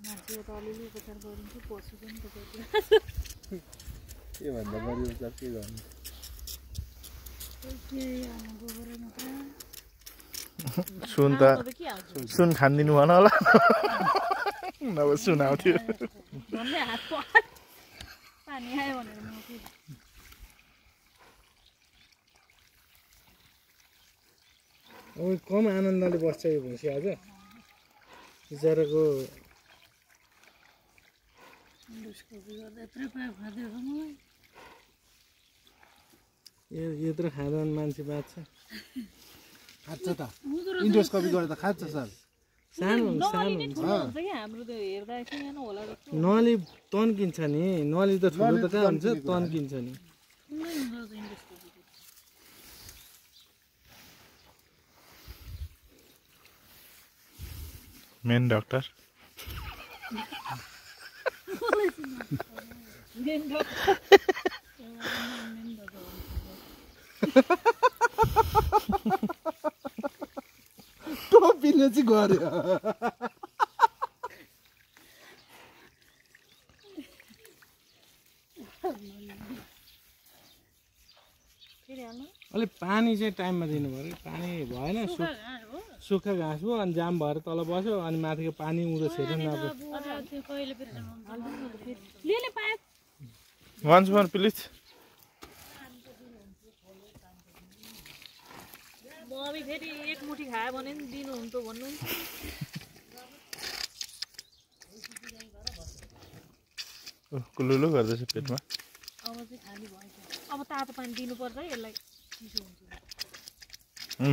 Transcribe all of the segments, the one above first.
मान्छे त अलिअलि उपचार गरिन्छ पशु पनि तपाईँको के भन्दा बढी उपचार के गर्नु सुन खानिदिनु भन होला नभए सुन आउँथ्यो पानी आयो भनेर म कम आनन्दले बस्छ यो भैँसी आज बिचराको यत्रो खाँदा मान्छे बाँच्छ खान्छ त इन्डोस्कोपी गरेर त खान्छ सर सानो नली तन्किन्छ नि नली त ठुलो त कहाँ हुन्छ तन्किन्छ नि मेन डक्टर टोपीले चाहिँ गर्यो अलिक पानी चाहिँ टाइममा दिनु पर्यो पानी भएन सुक्खा घाँस हो अनि जाम भएर तल बस्यो अनि माथिको पानी उँधो छिर्नु Once more, please. मम्मी फेरि एक मुठी खायो भने नि दिनुहुन्छ भन्नु कुलुलु गर्दैछ पेटमा अब चाहिँ खाली भयो अब तातो पानी दिनुपर्छ है यसलाई चिसो हुन्छ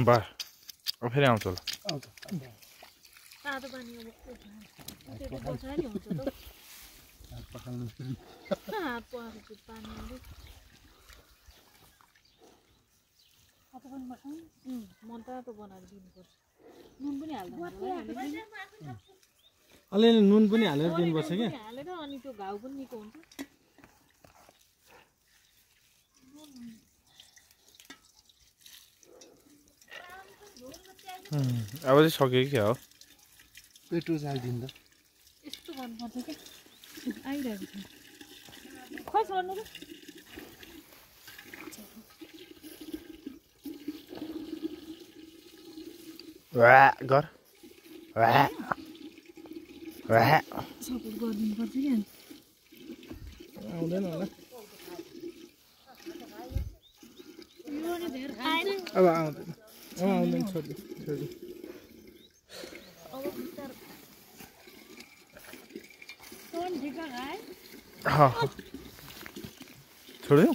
बा अब फेरि आउँछ होला तातो पानी अब त्यो बसाइ नि हुन्छ त हात पखाल्नु हात पखाल्नु पानी मन तातो बनाएर दिनुपर्छ नुन पनि हाल्दैन अलिअलि नुन पनि हालेर दिनुपर्छ क्या हालेर अनि त्यो घाउ पनि निको हुन्छ अब चाहिँ सक्यो कि क्या हो पेट्रोल हालिदिनु त यस्तो गर्नुपर्छ क्या आइरहेको छ खोइ छोड्नु गर सपोर्ट गरिदिनुपर्छ क्या आउँदैन होला अब आउँदैन आउँदैन छोड्नु छोड्नु छोड्यो